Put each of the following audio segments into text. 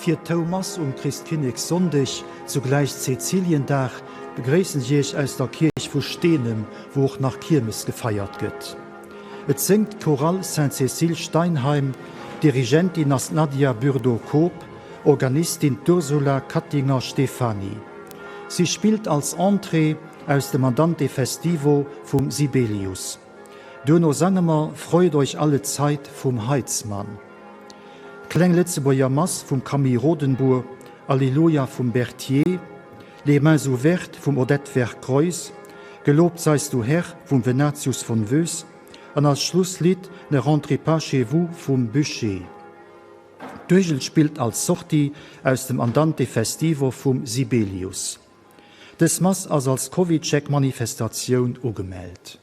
Fir d'Houmass um Christkinnekssonndeg, zugläich Cäciliendag, begréissen ech Iech aus der Kierch vu Steenem, wou och nach Kiermes gefeiert gëtt. Et séngt d'Chorale Sainte-Cécile Steinheim, Dirigentin ass d'Nadia Burdo-Koob, Organistin d'Ursula Kattinger-Stefani. Si spillt als Entrée aus dem Andante Festivo vum Sibelius. Duerno sange mer Freut euch alle Zeit vum Heitzmann. D'Kleng Lëtzebuerger Mass vum Camille Rodenbour, Alleluia vum Berthier, Les mains ouvertes vum Odette Vercruysse, Gelobt seist du Herr vum Venatius von Voes an als Schlusslidd Ne rentrez pas chez vous vum Buchet. D'Uergel spillt als Sortie aus dem Andante Festivo vum Sibelius. Dës Mass ass als CovidCheck-Manifestatioun ugemellt.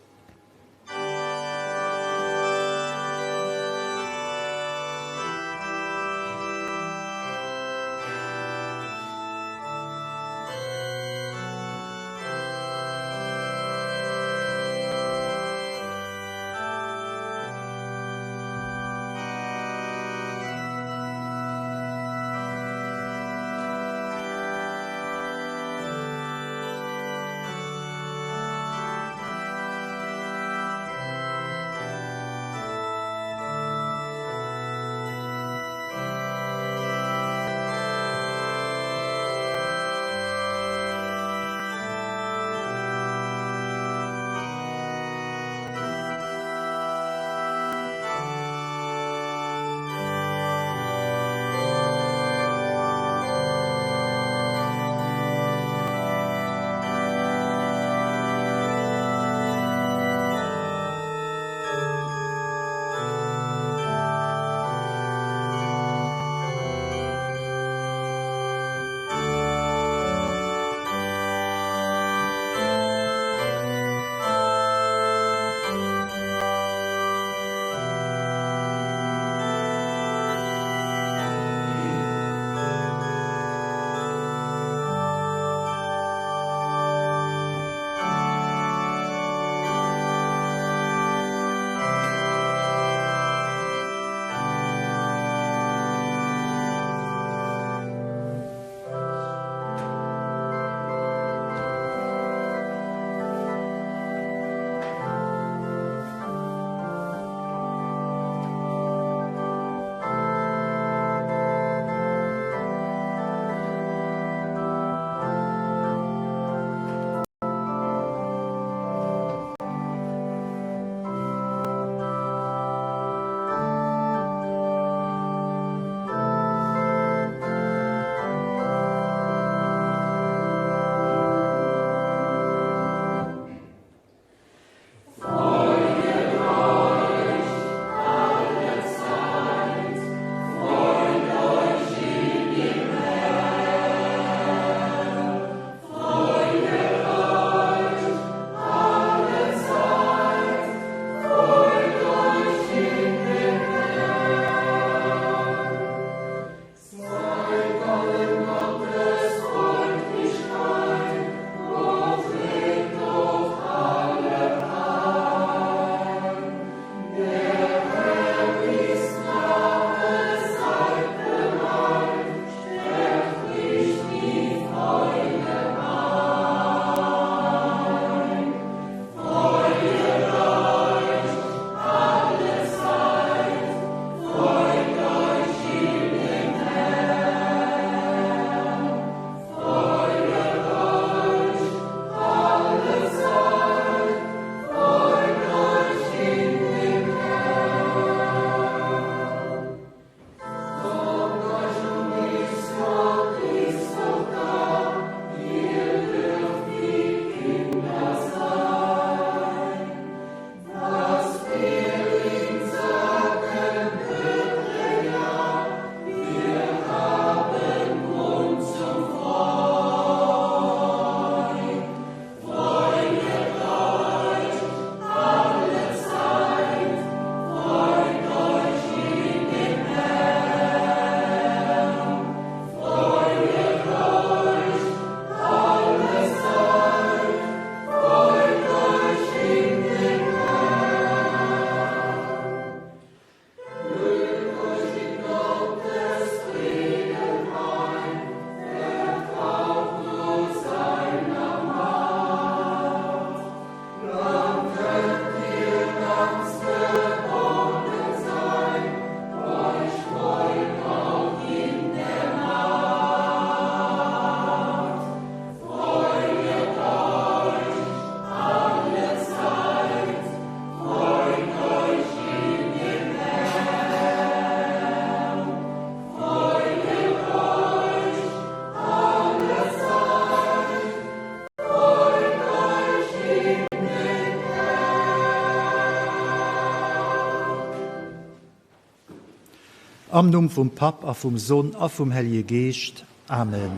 Am Numm vum Papp a vum Sonn a vum Hellje Geescht. Amen.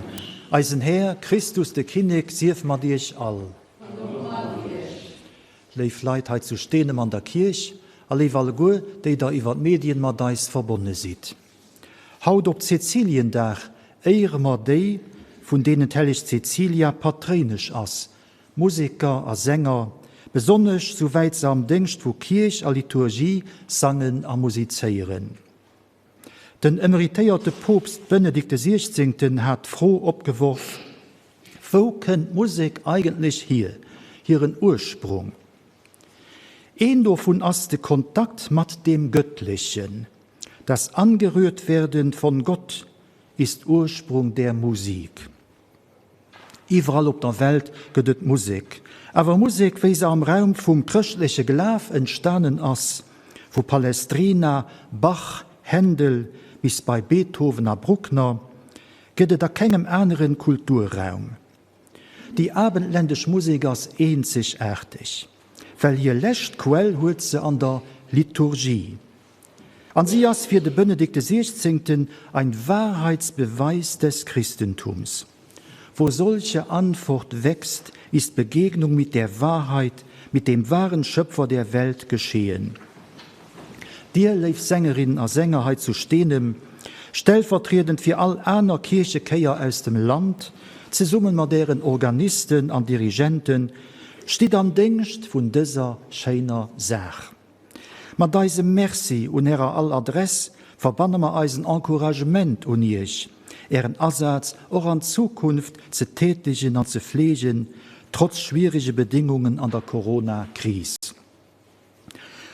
Eisen Här, Christus de Kinnek, sief mat iech all. An och mat iech. Léif Leit hei zu Steenem an der Kierch a léif alleguer, déi der iwwer d'Medien mat eis verbonne sidd. Haut op Cäciliendag éiere mer déi, vun deenen d'helleg Cäcilia Patréinesch ass, Museker a Sänger, besonnesch souwäit se am Déngscht vu Kierch a Liturgie sangen a musizéieren. Den emeritéierte Poopst Benedikt de Siechzéngten hat d'Fro opgeworf, Wou kënnt d'Musek eigentlech hier, hiren Ursprung? Een dovun ass de Kontakt mat deem Göttlechen, Das Angerührtwerden von Gott ist Ursprung der Musik. Iwwerall op der Welt gëtt et Musek. Awer Musek, wéi se am Raum vum chrëschtleche Glaf entstanen ass, vu Palestrina, Bach, Händel bis bei Beethoven a Bruckner, gëtt et a kengem anere Kulturraum. Déi abendländesch Musek ass eenzegaarteg, well hir lescht Quell huet se an der Liturgie. An si ass fir de Benedikt XVI. Ein Wahrheitsbeweis des Christentums. Wo solche Antwort wächst, ist Begegnung mit der Wahrheit, mit dem wahren Schöpfer der Welt geschehen. Dir, léif Sängerinnen a Sänger hei zu Steenem, stellvertriedend fir all aner Kierchechéier aus dem Land, zesummen mat ären Organisten an Dirigenten, stitt am Déngscht vun dëser schéiner Saach. Mat eisem Merci un Ärer all Adress verbanne mer eisen Encouragement un Iech, Ären Asaz och an Zukunft ze tätegen an ze fleegen, trotz schwierege Bedingungen an der Corona-Kris.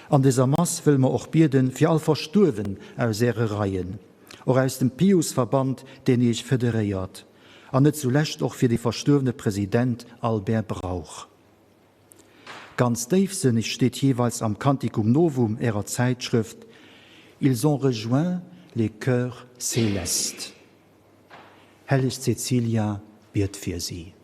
An dëser Mass wëlle mer och bieden fir all Verstuerwen aus Äre Reien, och aus dem Piusverband, deen Iech federéiert, an net zulescht och fir de verstuerwene President Albert Brauch. Ganz déifsënneg steet jeeweils am Canticum Novum Ärer Zäitschrëft, Ils ont rejoint les chœurs célestes. Helleg Cäcilia, biet fir si.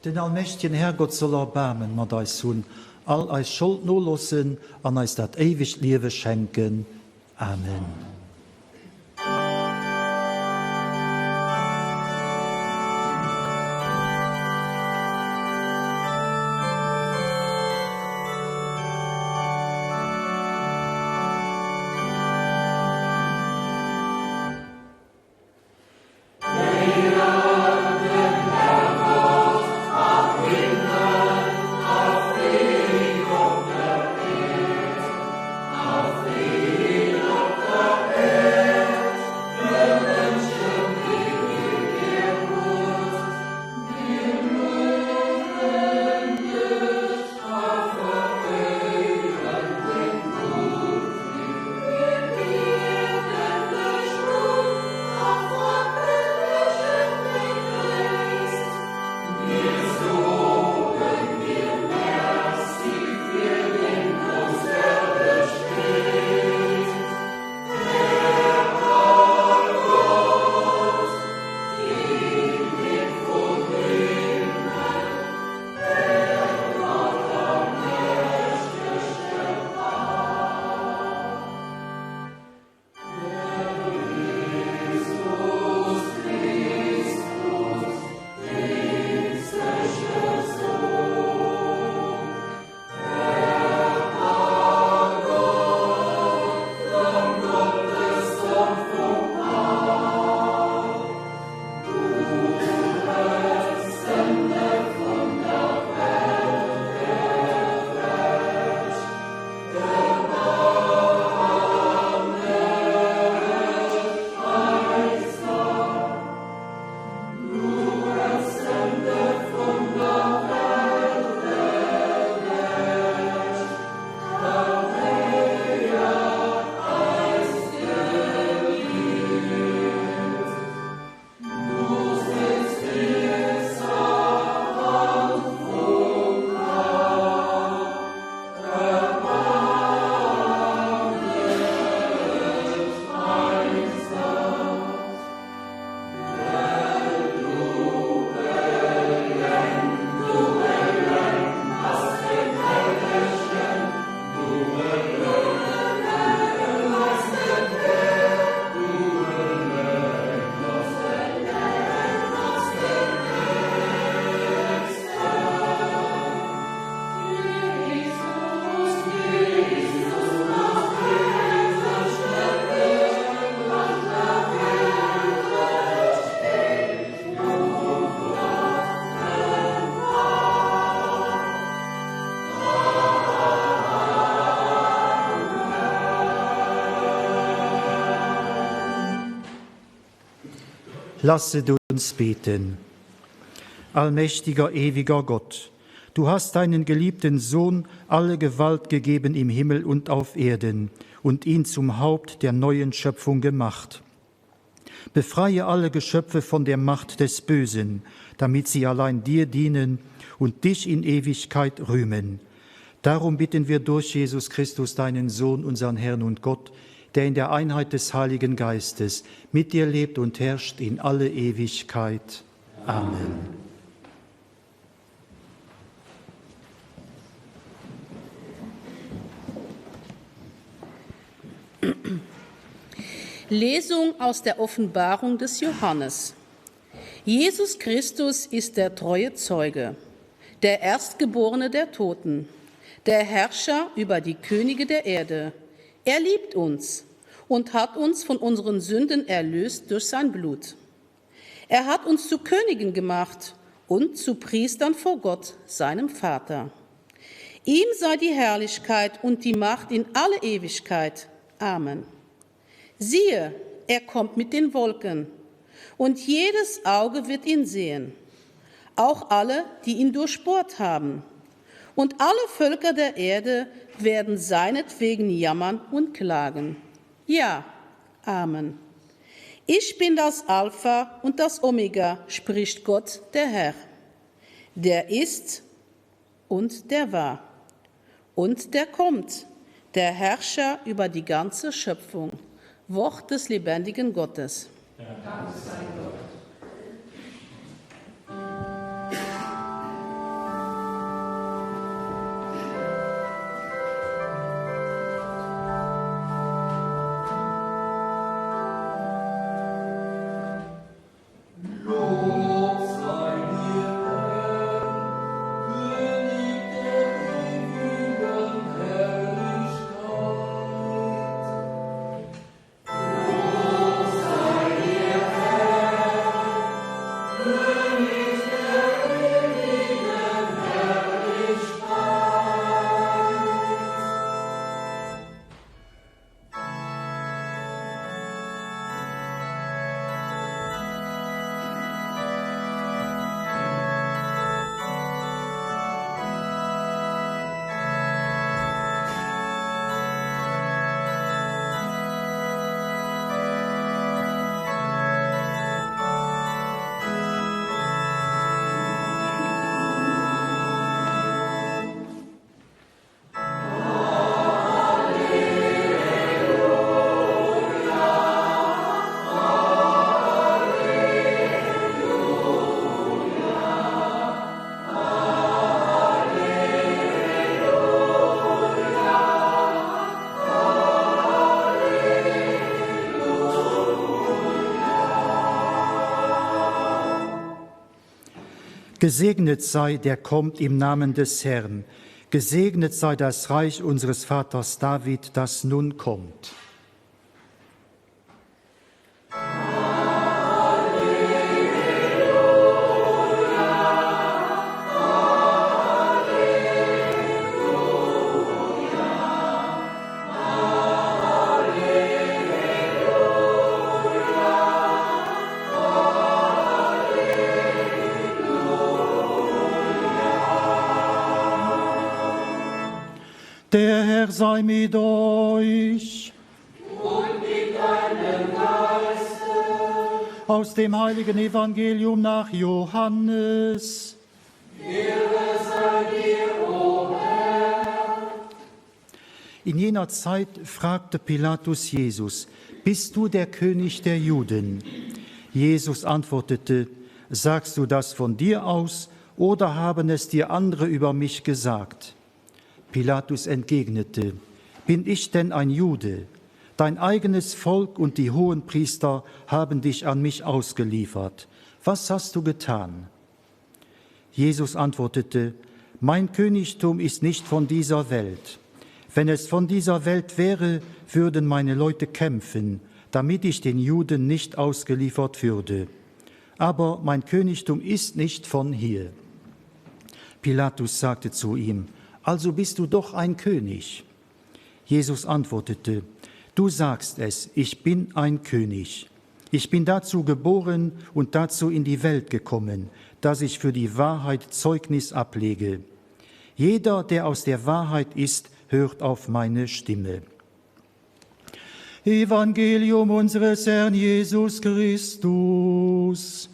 Den allmächtegen Härgott soll Erbaarmen mat eis hunn, all eis Schold noloossen an eis dat éiwegt Liewe schenken. Amen. Lasset uns beten. Allmächtiger, ewiger Gott, du hast deinen geliebten Sohn alle Gewalt gegeben im Himmel und auf Erden und ihn zum Haupt der neuen Schöpfung gemacht. Befreie alle Geschöpfe von der Macht des Bösen, damit sie allein dir dienen und dich in Ewigkeit rühmen. Darum bitten wir durch Jesus Christus, deinen Sohn, unseren Herrn und Gott, der in der Einheit des Heiligen Geistes mit dir lebt und herrscht in alle Ewigkeit. Amen. Lesung aus der Offenbarung des Johannes. Jesus Christus ist der treue Zeuge, der Erstgeborene der Toten, der Herrscher über die Könige der Erde. Er liebt uns und hat uns von unseren Sünden erlöst durch sein Blut. Er hat uns zu Königen gemacht und zu Priestern vor Gott, seinem Vater. Ihm sei die Herrlichkeit und die Macht in alle Ewigkeit. Amen. Siehe, er kommt mit den Wolken, und jedes Auge wird ihn sehen, auch alle, die ihn durchbohrt haben. Und alle Völker der Erde werden seinetwegen jammern und klagen. Ja, Amen. Ich bin das Alpha und das Omega, spricht Gott, der Herr, der ist und der war und der kommt, der Herrscher über die ganze Schöpfung. Wort des lebendigen Gottes. Dank sei Gott. Lob sei dir, Herr, König der ewigen Herrlichkeit. Lob sei dir, Herr, König der ewigen Herrlichkeit. Gesegnet sei, der kommt im Namen des Herrn. Gesegnet sei das Reich unseres Vaters David, das nun kommt. Der Herr sei mit euch. Und mit deinem Geiste. Aus dem heiligen Evangelium nach Johannes. Ehre sei dir, o Herr. In jener Zeit fragte Pilatus Jesus: Bist du der König der Juden? Jesus antwortete: Sagst du das von dir aus oder haben es dir andere über mich gesagt? Pilatus entgegnete: Bin ich denn ein Jude? Dein eigenes Volk und die Hohenpriester haben dich an mich ausgeliefert. Was hast du getan? Jesus antwortete: Mein Königtum ist nicht von dieser Welt. Wenn es von dieser Welt wäre, würden meine Leute kämpfen, damit ich den Juden nicht ausgeliefert würde. Aber mein Königtum ist nicht von hier. Pilatus sagte zu ihm: Also bist du doch ein König. Jesus antwortete: Du sagst es, ich bin ein König. Ich bin dazu geboren und dazu in die Welt gekommen, dass ich für die Wahrheit Zeugnis ablege. Jeder, der aus der Wahrheit ist, hört auf meine Stimme. Evangelium unseres Herrn Jesus Christus.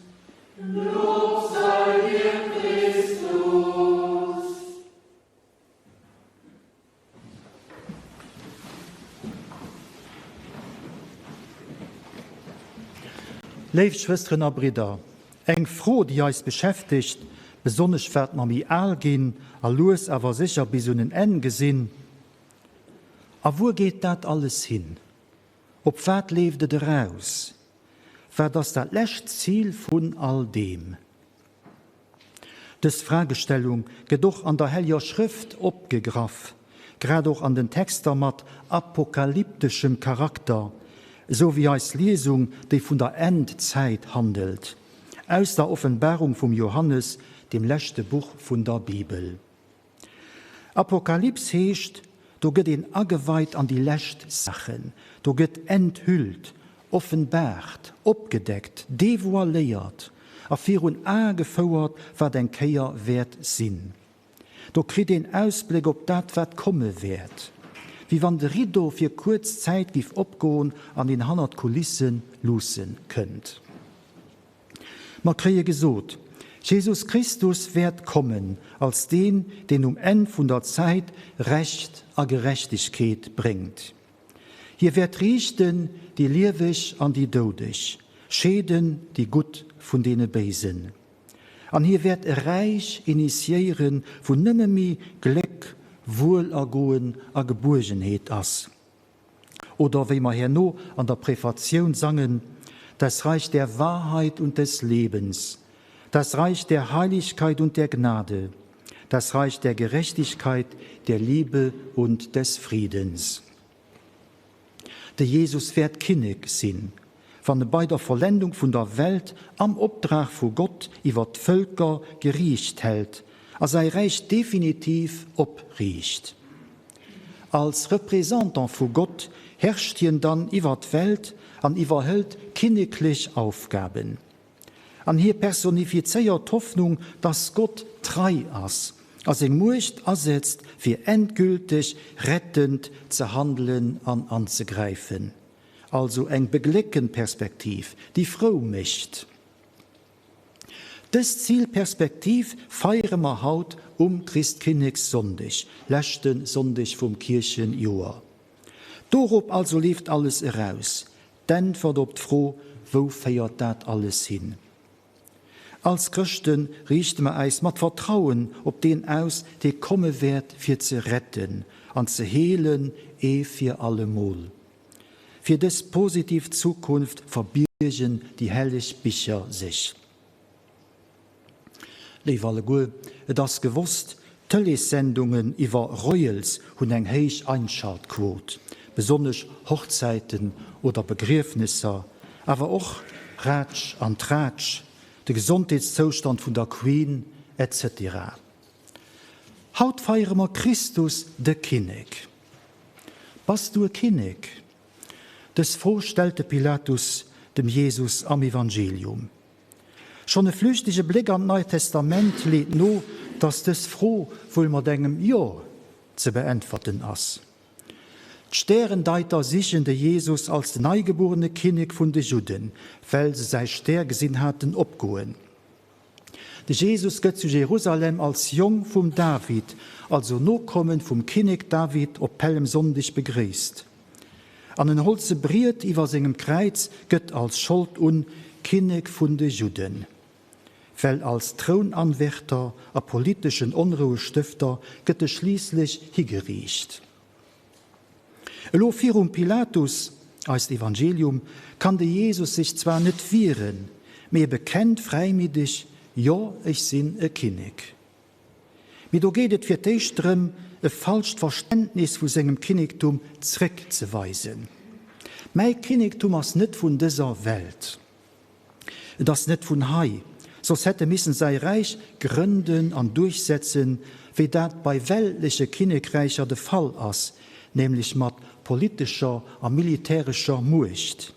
Lob sei dir, Christus. Léif Schwësteren a Bridder, eng Fro, déi eis beschäftegt, besonnesch wat mer méi al ginn a lues awer sécher bis un en Enn gesinn, A wuer geet dat alles hin? Op wat leeft et eraus? Wat ass dat lescht Zil vun all deem? Dës Fragestellung gëtt och an der Helleger Schrëft opgegraff, grad och an den Texter mat apokalypteschem Charakter, esou wéi eis Liesung, déi vun der Endzäit handelt, aus der Offenbarung vum Johannes, dem leschte Buch vun der Bibel. Apokalyps heescht, do gëtt een ageweit an déi lescht Saachen, do gëtt enthüllt, offenbaart, opgedeckt, devoiléiert a virun Ae gefouert, wat eng Kéier wäert sinn. Do kritt een Ausbléck op dat, wat komme wäert, wéi wann de Rideau fir kuerz Zäit giff opgoen an een hannert d'Kulisse luusse kënnt. Mer kréie gesot, Jesus Christus wäert kommen als deen, deen um Enn vun der Zäit Recht a Gerechtegkeet bréngt. Hie wäert riichten déi Lieweg an déi Doudeg, scheeden déi Gutt vun deene Béisen. An hie wäert e Räich initiéieren, wou nëmme méi Gléck, Wuelergoen a Gebuergenheet ass. Oder wéi mer herno an der Prefatioun sangen, Das Reich der Wahrheit und des Lebens, das Reich der Heiligkeit und der Gnade, das Reich der Gerechtigkeit, der Liebe und des Friedens. De Jesus wäert Kinnek sinn, wann e bei der Vollendung vun der Welt am Opdrag vu Gott iwwer d'Vëlker Geriicht hält a säi Räich definitiv opriicht. Als Représentant vu Gott herrscht hien dann iwwer d'Welt an iwwerhëlt kinneklech Aufgaben. An hie personifizéiert d'Hoffnung, dass Gott trei ass a seng Muecht asetzt, fir endgülteg rettend ze handelen an anzegräifen. Also eng begléckend Perspektiv, déi frou mécht. Dës Zilperspektiv feiere mer haut um Christkinnekssonndeg, leschte Sonndeg vum Kierchenjoer. Dorop also leeft alles eraus, d'Äntwert op d'Fro, Wou féiert dat alles hin? Als Chrëschte riichte mer äis mat Vertrauen op deen aus, dee komme wäert fir ze retten an ze heelen ee fir allemol. Fir dës positiv Zukunft verbiergen déi helleg Bicher sech. Léif alleguer, et ass gewosst, Tëleessendungen iwwer Royals hunn eng héich Einschaltquot, besonnesch Hochzäiten oder Begriefnesser, awer och Ratsch an Tratsch, de Gesondheetszoustand vun der Queen, etc. Haut feiere mer Christus de Kinnek. Bass du e Kinnek? Dës Fro stellt de Pilatus dem Jesus am Evangelium. Schonn e flüchtege Bléck an d'Neit Testament leet no, datt dës Fro wuel mat engem Jo ze beäntwerten ass. D'Stärendeiter sichen de Jesus als den neigebuerene Kinnek vun de Judden, well se säi Stär gesinn haten opgoen. De Jesus gëtt zu Jerusalem als Jong vum David, also Nokommen vum Kinnek David, op Pällemsonndeg begréisst. An en holze Briet iwwer sengem Kräiz gëtt als Schold un Kinnek vun de Judden. Well als Trounanwärter a politeschen Onrouestëfter gëtt e schliisslech higeriicht. Elo virum Pilatus, eist Evangelium, kann de Jesus sech zwar net wieren, mee e bekennt fräimiddeg, Jo, ech sinn e Kinnek. Mee do geet et fir d'éischt drëm, e falscht Verständnis vu sengem Kinnektum zréckzeweisen. Mäi Kinnektum ass net vun dëser Welt. Et ass net vun hei, soss hätt e missen säi Räich grënden an duerchsetzen, wéi dat bei weltleche Kinnekräicher de Fall ass, nämlech mat politescher a militärescher Muecht.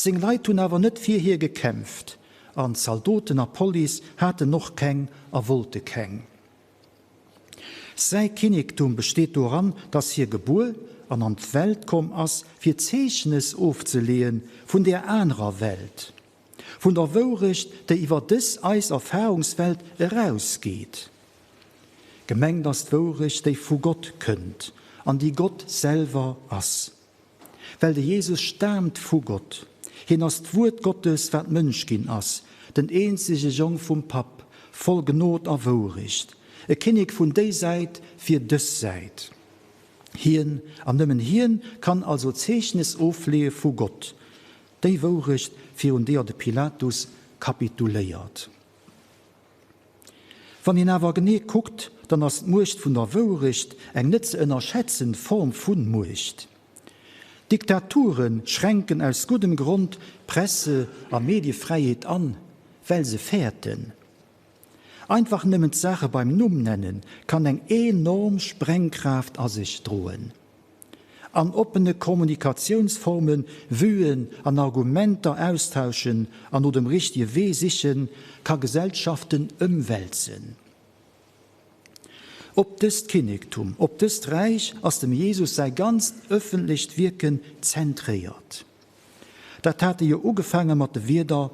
Seng Leit hunn awer net fir hie gekämpft, an d'Zaldoten a Police haten och keng a wollte keng. Säi Kinnektum besteet doran, dass hie gebuer an an d'Welt komm ass, fir Zeechnes ofzeleeë vun där anerer Welt, vun der Wourecht, déi iwwer dës eis Erfarungswelt erausgeet. Gemengt ass d'Wourecht, déi vu Gott kënnt an déi Gott selwer ass. Well de Jesus staamt vu Gott. Hien ass d'Wuert Gottes, wat Mënsch ginn ass, den eenzege Jong vum Papp, voll Gnod a Wourecht, e Kinnek vun déi Säit fir dës Säit. Hien, an nëmmen hien, kann also Zeechnes ofleeë vu Gott, déi Wourecht, virun deeër de Pilatus kapituléiert. Wann een awer genee kuckt, dann ass d'Muecht vun der Wourecht eng net ze ënnerschätzen Form vun Muecht. Diktature schränken aus guddem Grond Presse a Mediefräiheet an, well se fäerten. Einfach nëmmen d'Saache beim Numm nennen, kann eng enorm Sprengkraaft a sech droen. An oppene Kommunikatiounsforme Vuen an Argumenter austauschen an no dem richtege Wee sichen, ka Gesellschaften ëmwälzen. Op dëst Kinnektum, op dëst Räich ass dem Jesus säi ganzt ëffentlecht Wierken zentréiert. Dat hat e jo ugefaange mat de Wierder,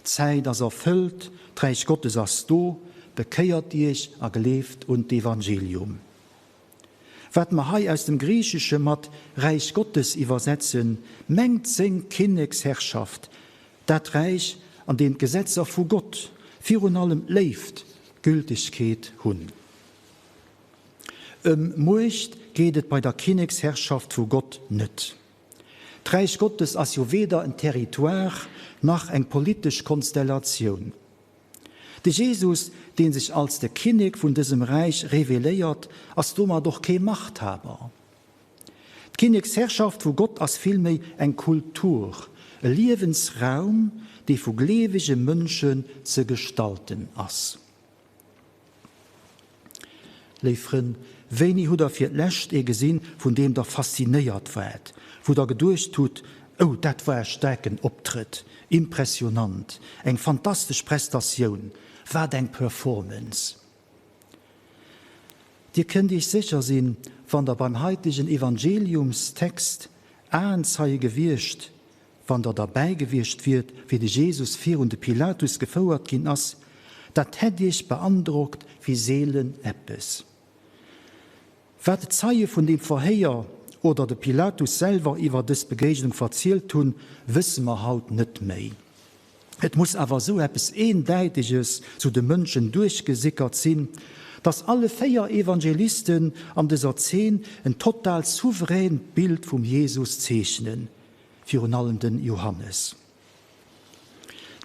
D'Zäit ass erfëllt, d'Räich Gottes ass do, bekéiert iech a gleeft un d'Evangelium. Wat mer hei aus dem Griichesche mat Räich Gottes iwwersetzen, mengt seng Kinneksherrschaft, dat Räich, an deem d'Gesetzer vu Gott, virun allem d'Léift, Gültegkeet hunn. Ëm Muecht geet et bei der Kinneksherrschaft vu Gott net. D'Räich Gottes ass jo weder en Territoire nach eng politesch Konstellatioun. De Jesus, dee sech als de Kinnek vun dësem Räich reveléiert, ass domat och kee Machthaber. D'Kinneksherrschaft vu Gott ass villméi eng Kultur, e Liewensraum, dee vu gleewege Mënschen ze gestalten ass. Léif Frënn, wéini hutt der fir d'lescht ee gesinn, vun deem der faszinéiert waart, wou der geduecht hutt, Oh, dat war e staarken Optrëtt, impressionant, eng fantastesch Prestatioun, wat eng Performance! Dir kënnt Iech sécher sinn, wann der beim haitegen Evangeliumstext Aenzeie gewiescht Wann der derbäi gewiescht wiert, wéi de Jesus virun de Pilatus gefouert ginn ass, dat hätt iech beandrockt wéi seelen eppes. Wat d'Zeie vun deem Verhéier oder de Pilatus selwer iwwer dës Begéignung verzielt hunn, wësse mer haut net méi. Et muss awer esou eppes Eendäiteges zu de Mënschen duerchgesickert sinn, datt alle 4 Evangelisten an dëser Zeen en total souveränt Bild vum Jesus zeechnen, virun allem den Johannes.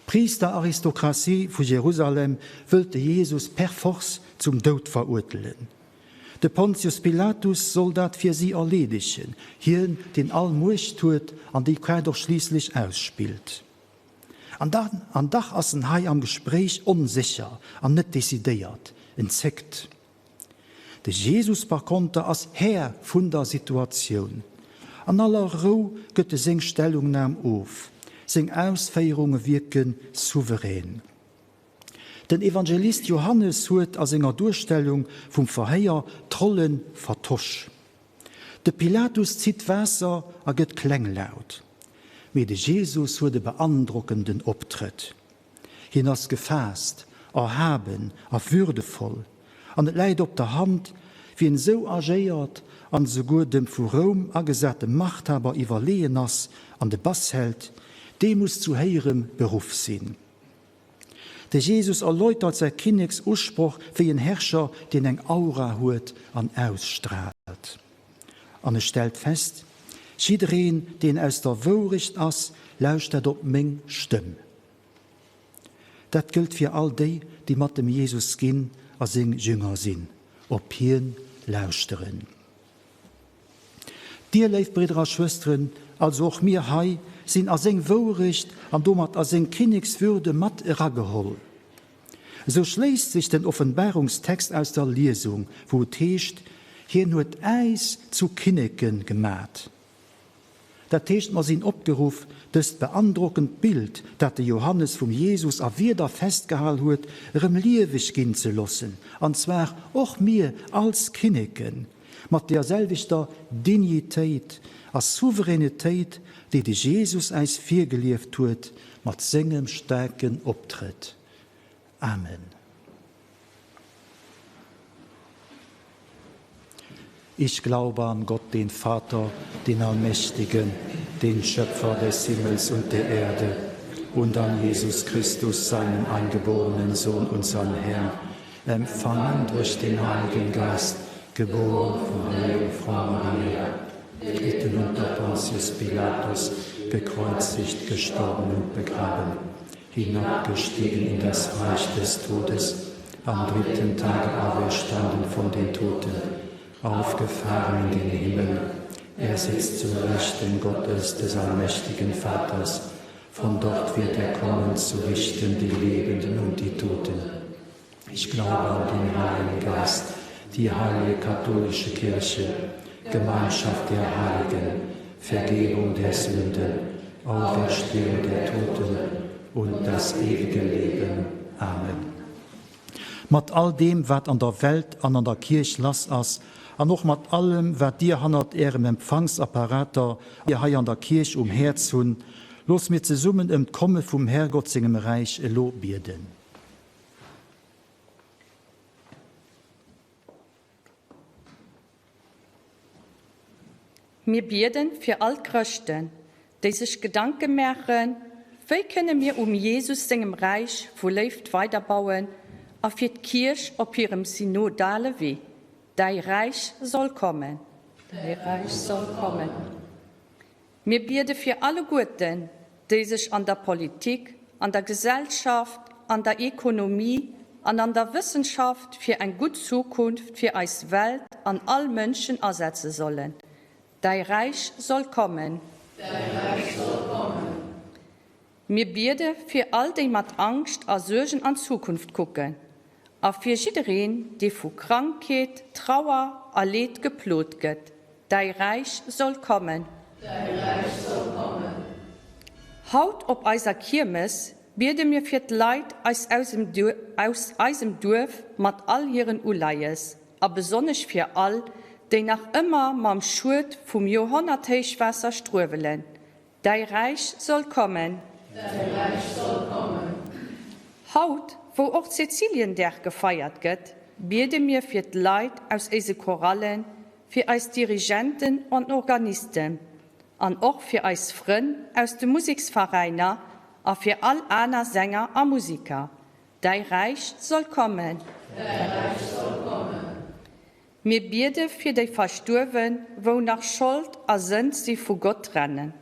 D'Priisteraristokratie vu Jerusalem wëllt de Jesus per force zum Doud verurtelen. De Pontius Pilatus soll dat fir si erleedegen, hien, deen all Muecht huet an déi Kraaft och schliisslech ausspillt. An an dach ass en hei am Gespréich onsécher an net decidéiert, en zéckt. De Jesus par konter ass Här vun der Situatioun. An aller Rou gëtt e seng Stellungnam of, seng Ausféierunge wierke souverän. Den Evangelist Johannes huet a senger Duerstellung vum Verhéier d'Rolle vertosch. De Pilatus zitt Waasser a gëtt klenglaut, mee de Jesus huet e beandrockenden Optrëtt. Hien ass gefaasst, erhaben a würdevoll, an et läit op der Hand, wien esou agéiert an esouguer dem vu Roum agesate Machthaber iwwerleeën ass an de Bass hält, dee muss zu héierem Beruff sinn. De Jesus erläutert säi Kinneksusproch wéi en Herrscher, deen eng Aura huet an ausstraalt. An e stellt fest, Jiddereen, deen aus der Wourecht ass, lauschtert op meng Stëmm. Dat gëllt fir all déi, déi mat dem Jesus ginn a seng Jünger sinn, op hien lauschteren. Dir, léif Bridder a Schwësteren, also och mir hei, sinn a seng Wourecht an domat a seng Kinnekswürde mat erageholl. Esou schléisst sech den Offenbarungstext aus der Liesung, wou et heescht, Hien huet äis zu Kinneke gemat. Dat heescht, mer sinn opgeruff, dëst beandrockend Bild, dat de Johannes vum Jesus a Wierder festgehal huet, erëm lieweg ginn ze loossen, an zwar och mir als Kinneken, mat deer selwechter Dignitéit a Souveränetéit, déi de Jesus äis virgelieft huet mat sengem staarken Optrëtt. Amen. Ich glaube an Gott, den Vater, den Allmächtigen, den Schöpfer des Himmels und der Erde, und an Jesus Christus, seinen eingeborenen Sohn, unseren Herrn, empfangen durch den Heiligen Geist, geboren von der Jungfrau Maria, gelitten unter Pontius Pilatus, gekreuzigt, gestorben und begraben, hinabgestiegen in das Reich des Todes, am dritten Tage auferstanden von den Toten, aufgefahren in den Himmel. Er sitzt zu Rechten Gottes des allmächtigen Vaters. Von dort wird er kommen zu richten die Lebenden und die Toten. Ich glaube an den Heiligen Geist, die heilige katholische Kirche, Gemeinschaft der Heiligen, Vergebung der Sünden, Auferstehung der Toten und das ewige Leben. Amen. Mat all deem, wat an der Welt an an der Kierch lass ass, an och mat allem, wat dir hannert ärem Empfangsapparater hei an der Kierch um Häerz hunn, looss mir zesummen ëm d'Komme vum Herrgott sengem Räich elo bieden. Mir bieden fir all d'Chrëschten, déi sech Gedanke maachen, Wéi kënne mir um Jesus sengem Räich vu Léift weiderbauen a fir d'Kierch op hirem synodale Wee, Däi Räich soll kommen. Däi Räich soll kommen. Mir biede fir alleguerten, déi sech an der Politik, an der Gesellschaft, an der Ekonomie an an der Wëssenschaft fir eng gutt Zukunft fir eis Welt an all Mënschen asetze sollen. Däi Räich soll kommen. Däi Räich soll kommen. Mir biede fir all déi mat Angscht a Suergen an d'Zukunft kucken a fir jiddereen, dee vu Krankheet, Trauer a Leed geplot gëtt. Däi Räich soll kommen. Däi Räich soll kommen. Haut op eiser Kiermes biede mir fir d'Leit aus eisem Duerf mat all hiren Uleies a besonnesch fir all, déi nach ëmmer mam Schued vum Joerhonnerthéichwaasser struewelen. Däi Räich soll kommen. Däi Räich soll kommen. Haut, wou och Cäciliendag gefeiert gëtt, biede mir fir d'Leit aus éise Chorallen, fir eis Dirigenten an Organisten an och fir eis Frënn aus de Museksveräiner a fir all aner Sänger a Musiker. Däi Räich soll kommen. Däi Räich soll kommen. Mir biede fir déi Verstuerwen, wou nach Schold a Sënd si vu Gott trennen.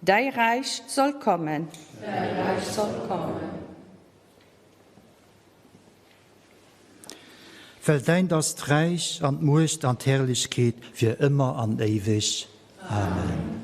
Däi Räich soll kommen. Däi Räich soll kommen. Well däint ass d'Räich an d'Muecht an d'Herrlechkeet fir ëmmer an éiweg. Amen.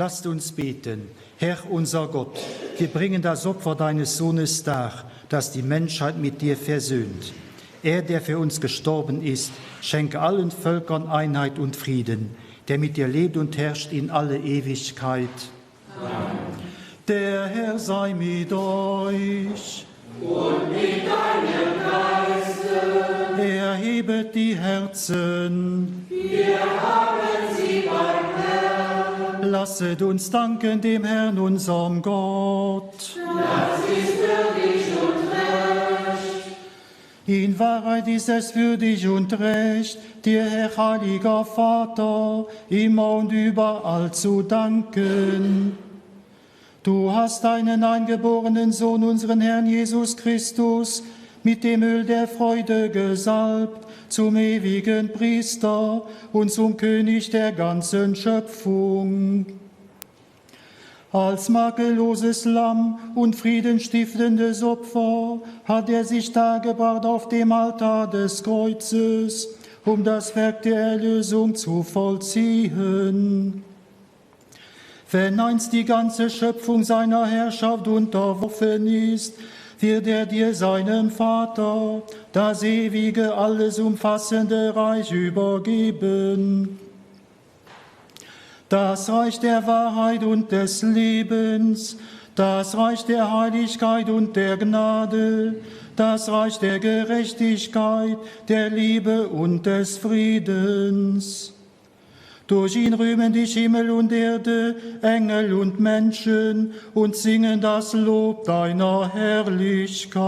Lasst uns beten. Herr unser Gott, wir bringen das Opfer deines Sohnes dar, das die Menschheit mit dir versöhnt. Er, der für uns gestorben ist, schenke allen Völkern Einheit und Frieden, der mit dir lebt und herrscht in alle Ewigkeit. Amen. Der Herr sei mit euch. Und mit deinem Geiste. Erhebet die Herzen. Wir haben sie beim Herrn. Lasset uns danken dem Herrn, unserem Gott. Das ist würdig und recht. In Wahrheit ist es würdig und recht, dir, Herr heiliger Vater, immer und überall zu danken. Du hast deinen eingeborenen Sohn, unseren Herrn Jesus Christus, mit dem Öl der Freude gesalbt, zum ewigen Priester und zum König der ganzen Schöpfung. Als makelloses Lamm und friedenstiftendes Opfer hat er sich dargebracht auf dem Altar des Kreuzes, um das Werk der Erlösung zu vollziehen. Wenn einst die ganze Schöpfung seiner Herrschaft unterworfen ist, wird er dir seinem Vater das ewige, alles umfassende Reich übergeben. Das Reich der Wahrheit und des Lebens, das Reich der Heiligkeit und der Gnade, das Reich der Gerechtigkeit, der Liebe und des Friedens. Durch ihn rühmen dich Himmel und Erde, Engel und Menschen und singen das Lob deiner Herrlichkeit.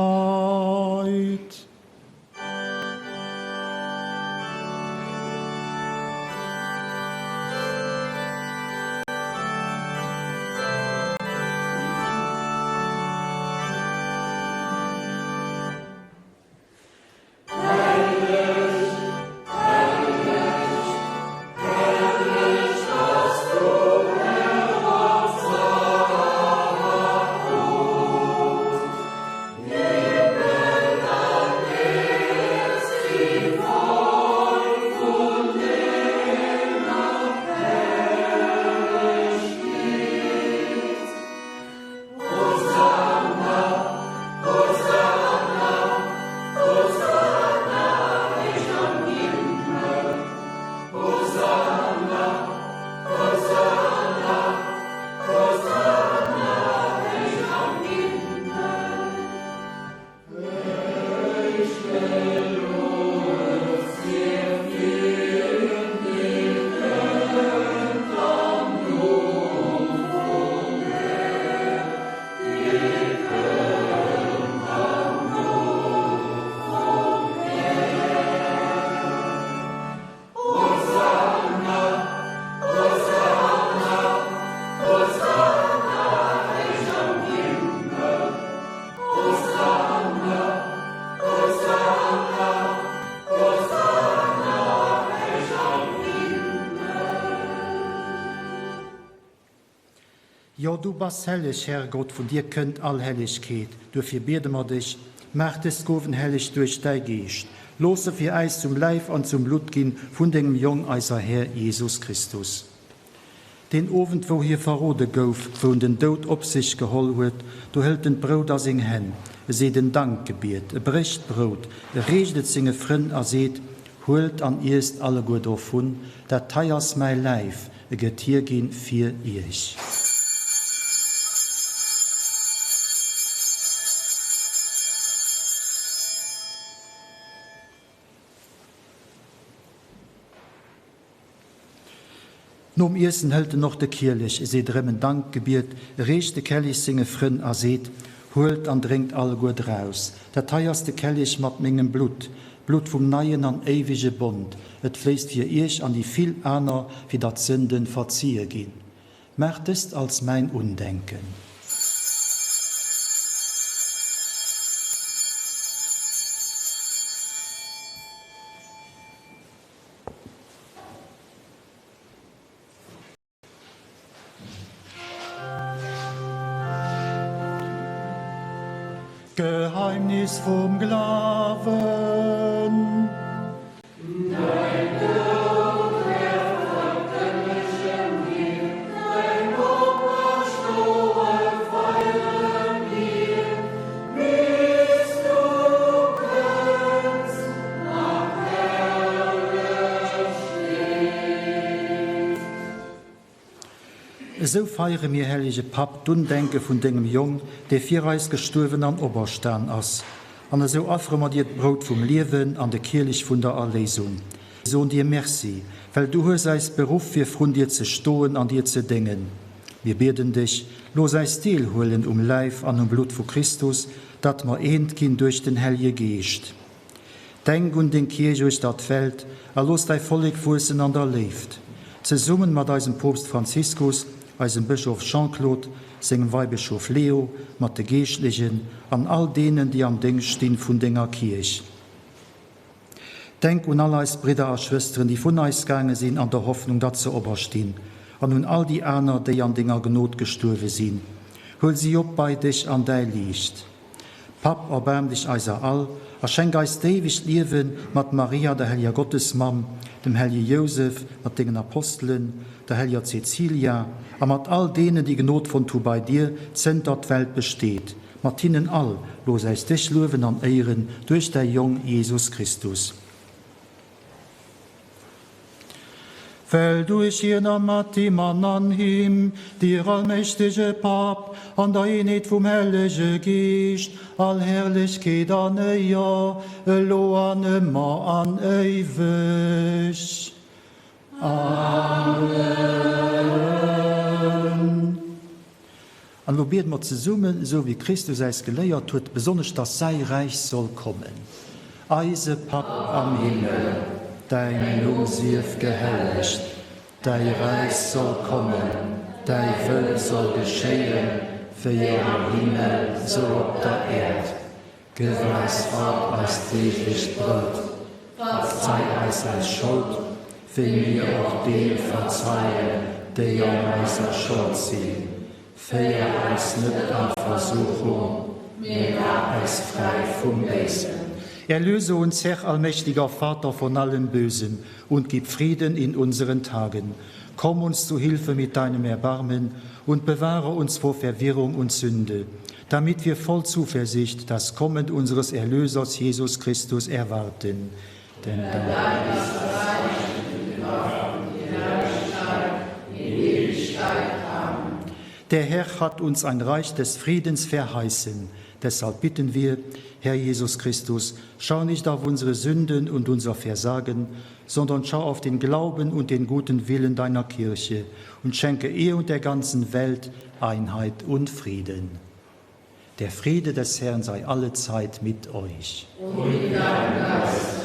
Jo, du bass helleg, Herrgott, vun dir kënnt all Hellegkeet. Duerfir biede mer dech, Maach dës Gowen helleg duerch däi Geescht. Looss se fir äis zum Läif an zum Blutt ginn vun dengem Jong, eiser Här Jesus Christus. Deen Owend, wou hie verrode gouf, wou en den Doud op sech geholl huet, do hëlt en d'Brout a seng Hänn, e seet en Dankgebiet, e brécht d'Brout, e reecht et senge Frënn a seet, Huelt an iesst alleguer dovun, dat hei ass mäi Läif, e gëtt hierginn fir iech. Nom Iessen hëlt en och de Kielech, e seet erëm en Dankgebiet, e reecht de Kellich senge Frënn a seet, Huelt an drénkt alleguer draus, dat hei ass de Kellich mat mengem Blutt, d'Blutt vum neien an éiwege Bond, et fléisst fir iech an déi vill aner, fir datt d'Sënde verzie ginn. Maacht dëst als mäin Undenken. D'Geheimnis vum Glawen. Däin Doud, Här, verkënnegen mir, däin. Esou feiere mir, hellege Papp, d'Undenke vun dengem Jong, dee fir eis gestuerwen an operstan ass. An esou affere mer dir d'Brout vum Liewen an de Kielich vun der Erléisung. Mir soen dir Merci, well du hues eis beruff, fir vrun dir ze stoen an dir ze déngen. Mir bieden dech, looss eis deelhuelen um Läif an um Blutt vu Christus, datt mer eent ginn duerch den Hellje Geescht. Denk un deng Kierch uechter d'Welt a looss däi Vollek wuessen an der Léift. Zesummen mat eisem Poopst Franziskus, eisem Bëschof Jean-Claude, sengem Weibëschof Leo, mat de Geeschtlechen an all deenen, déi am Déngscht stinn vun denger Kierch. Denk un all eis Bridder a Schwësteren, déi vun eis gaange sinn an der Hoffnung, datt se operstinn, an un all déi aner, déi an denger Gnod gestuerwe sinn. Huel si op bei dech an däi Liicht. Papp, erbaarm dech eiser all a schenk eis d'éiwegt Liewen mat Maria, der helleger Gottesmamm, dem hellege Jousef, mat dengen Apostelen, der helleger Cäcilia a mat all deenen, déi Gnod fonnt hu bei dir, zënter d'Welt besteet. Mat hinnen all, looss äis dech luewen an éieren duerch däi Jong Jesus Christus. Well duerch hien a mat him an an him, dir allmächtege Papp, an der Eenheet vum Hellege Geescht, all Herrlechkeet an Éier, elo an ëmmer an éiweg. Amen. An elo biede mer zesummen, esou wéi Christus äis geléiert huet, besonnesch dass säi Räich soll kommen. Eise Papp am Himmel, däin Numm sief gehellegt, däi Räich soll kommen, däi Wëll soll geschéien, wéi am Himmel, sou op der Äerd. Gëff eis haut eist deeglecht Brout. Verzei eis eis Schold, wéi mir och deene verzeien, déi an eiser Schold sinn. Féier eis net an d'Versuchung, mee maach eis fräi vum Béisen. Erlöse uns, Herr allmächtiger Vater, von allem Bösen und gib Frieden in unseren Tagen. Komm uns zu Hilfe mit deinem Erbarmen und bewahre uns vor Verwirrung und Sünde, damit wir voll Zuversicht das Kommen unseres Erlösers Jesus Christus erwarten. Denn dein ist das Reich und die Kraft und die Herrlichkeit in Ewigkeit. Amen. Der Herr hat uns ein Reich des Friedens verheißen. Deshalb bitten wir, Herr Jesus Christus, schau nicht auf unsere Sünden und unser Versagen, sondern schau auf den Glauben und den guten Willen deiner Kirche und schenke ihr und der ganzen Welt Einheit und Frieden. Der Friede des Herrn sei alle Zeit mit euch. Und mit deinem Geiste.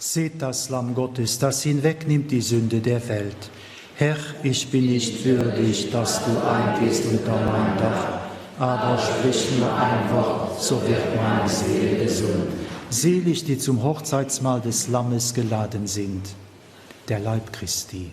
Seht das Lamm Gottes, das hinwegnimmt die Sünde der Welt. Herr, ich bin nicht würdig, dass du eingehst unter mein Dach, aber sprich nur ein Wort, so wird meine Seele gesund. Selig, die zum Hochzeitsmahl des Lammes geladen sind, der Leib Christi.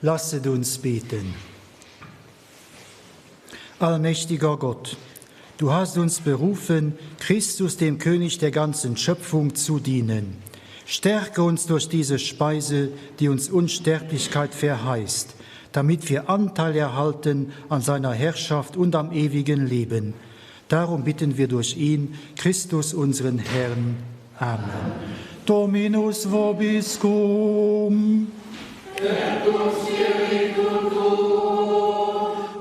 Lasset uns beten. Allmächtiger Gott, du hast uns berufen, Christus dem König der ganzen Schöpfung zu dienen. Stärke uns durch diese Speise, die uns Unsterblichkeit verheißt, damit wir Anteil erhalten an seiner Herrschaft und am ewigen Leben. Darum bitten wir durch ihn, Christus unseren Herrn. Amen. Dominus vobiscum.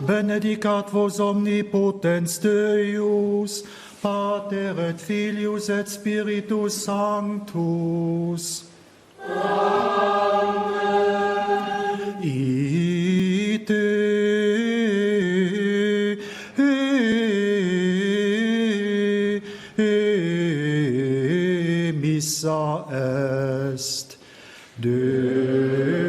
Benedicat vos omnipotens Deus, Pater et Filius et Spiritus Sanctus. Amen. Ite missa est. Deo.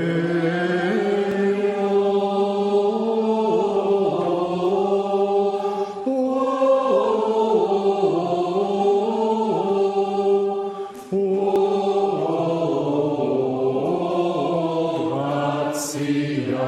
Gratia.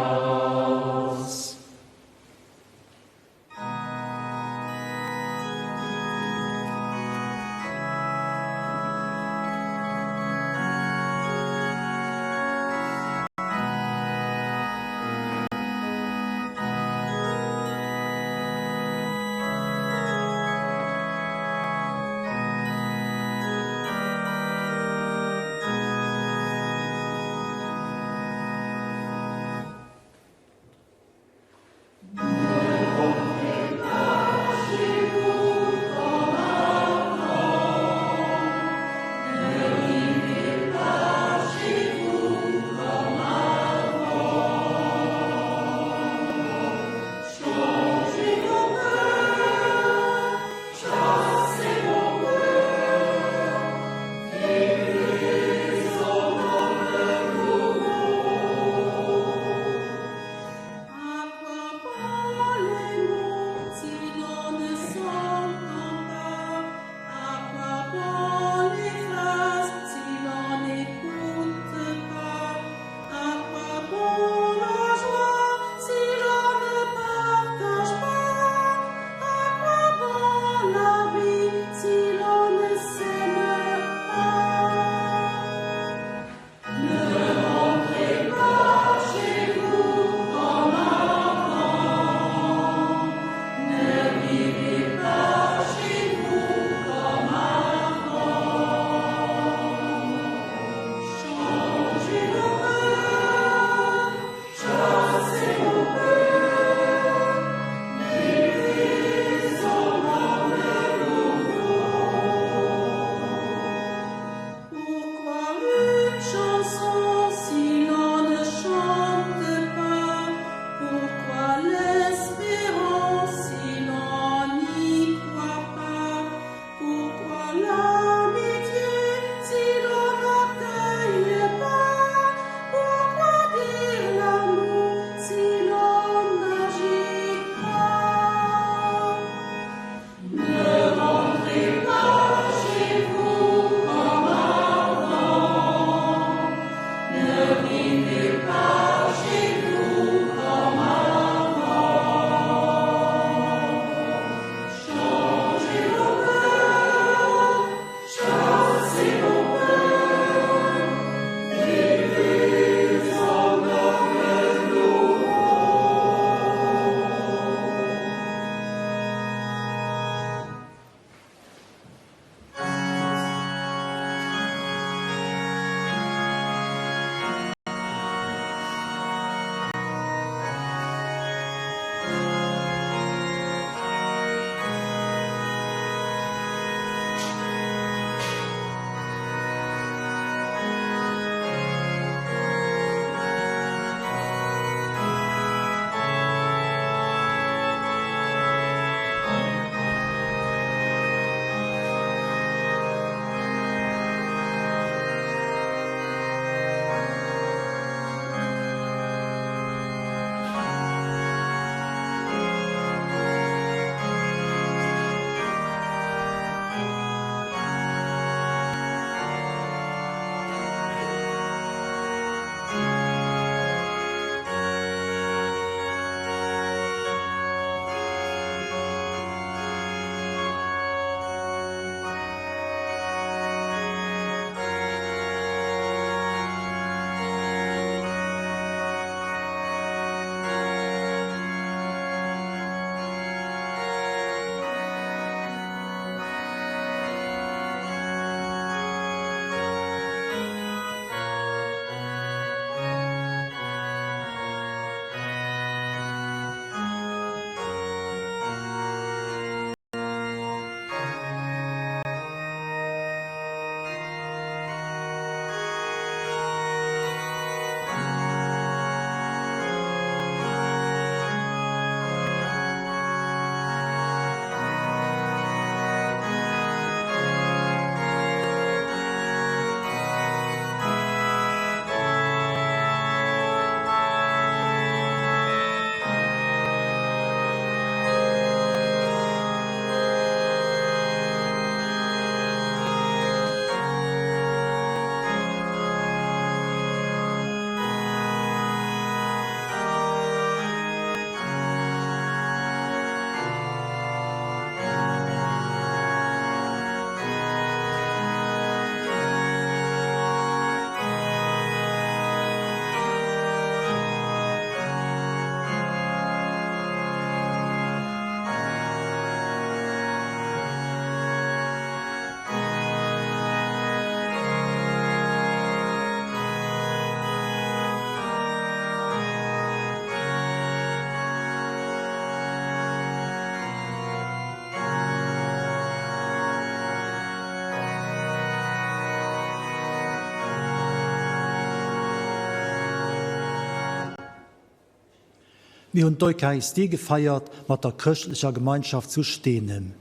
Mir hunn d'Eucharistie gefeiert mat der chrëschtlecher Gemeinschaft zu Steenem.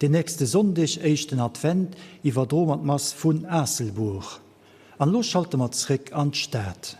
Den nächste Sonndeg, éischten Advent, iwwerdroe mer d'Mass vun Aasselbuer. An elo schalte mer zréck an d'Stad.